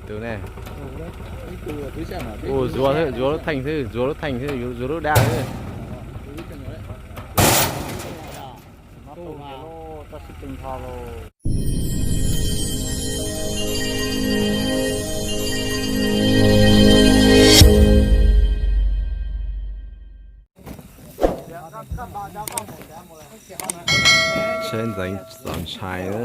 Tus ne. Ua zuav xwb, zuav lub theej xwb, zuav lub theej xwb, zuav lub dab xwb. Tsheb ntxeev txaus ntshai na.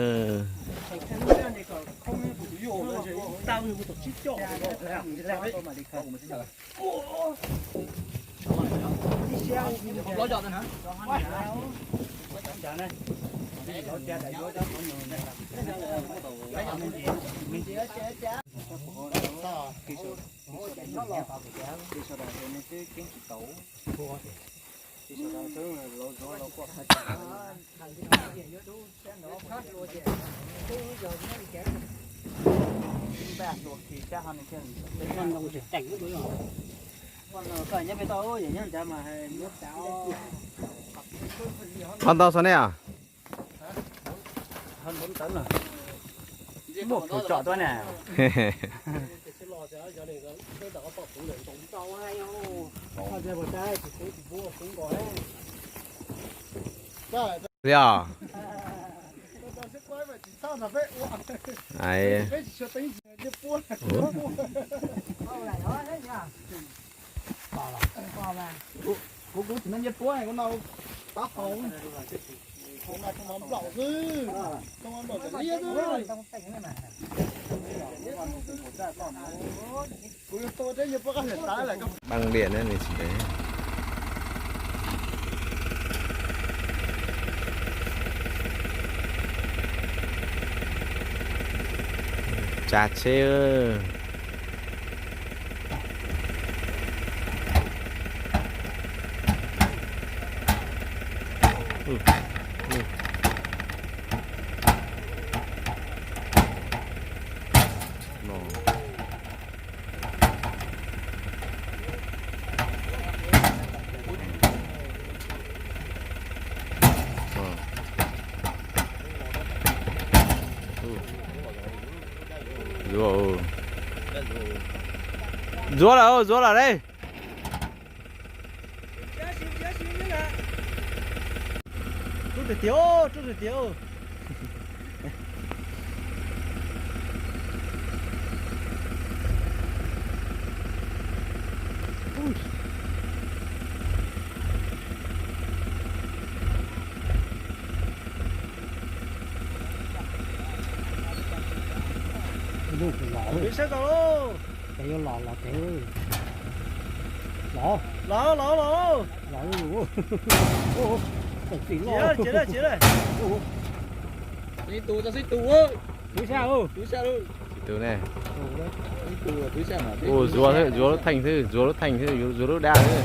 Qhov ntau xwb ne os. Muaj kuv tsom tuaj na. Yog. Kuv, kuv tsis noj ncej puab, kuv noj taub hau. Nplaum xwb, nplaum cov liab xwb. Kuv yuav tua teb ncej puab qab liam tav lawm. Paj liam ne, nws tsis ntev. Tsav tsheb. Ntxuav lawm, ntxuav lawm ne. Rub tiag tiag, rub tiag tiag. Los, los, los ces los, los, los, los, los. Ib tug tau xib tug. Tus ne. Ua zuav xwb, zuav lub theej xwb, zuav lub theej xwb, zuav lub dab xwb.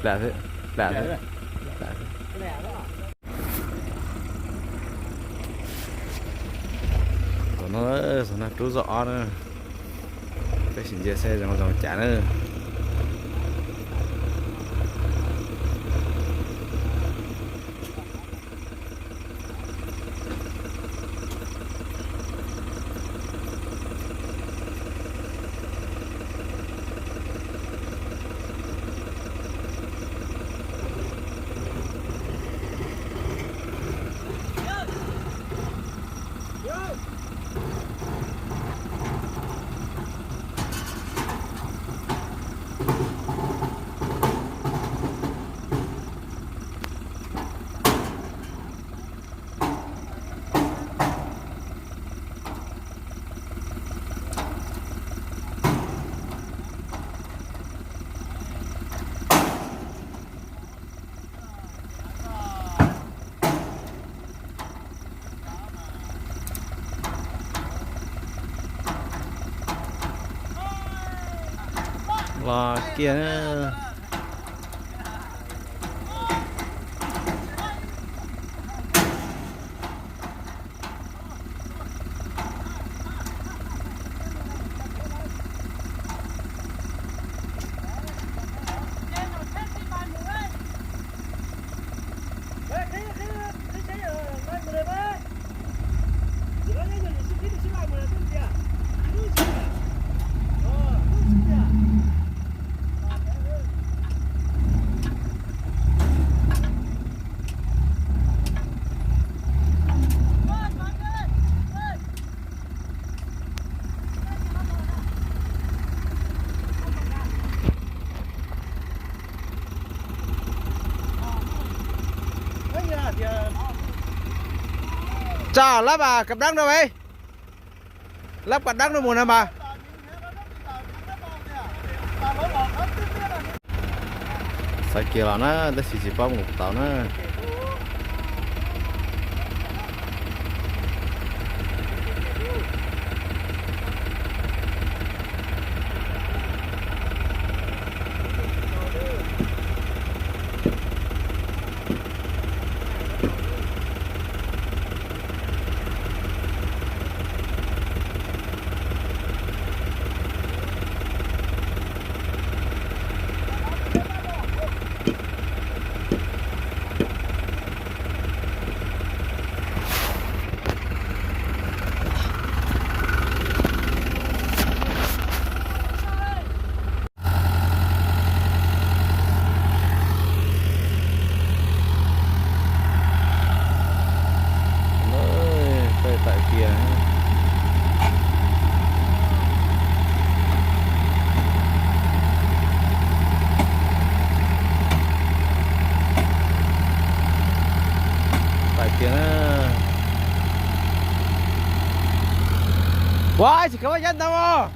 Plam xwb, plam xwb, plam xwb. Tom no, tom no rub zog ob na. Peb sim ntsia seb zoo zoo cas na. Los kiag. Tso lab cov dab no, lab cov dab no mus no mas. Xav kiag los na, tab sis tsis paub mus tau na. Tawm tiag, tawm tiag na. Ua tsis khav vaj yab ntau os.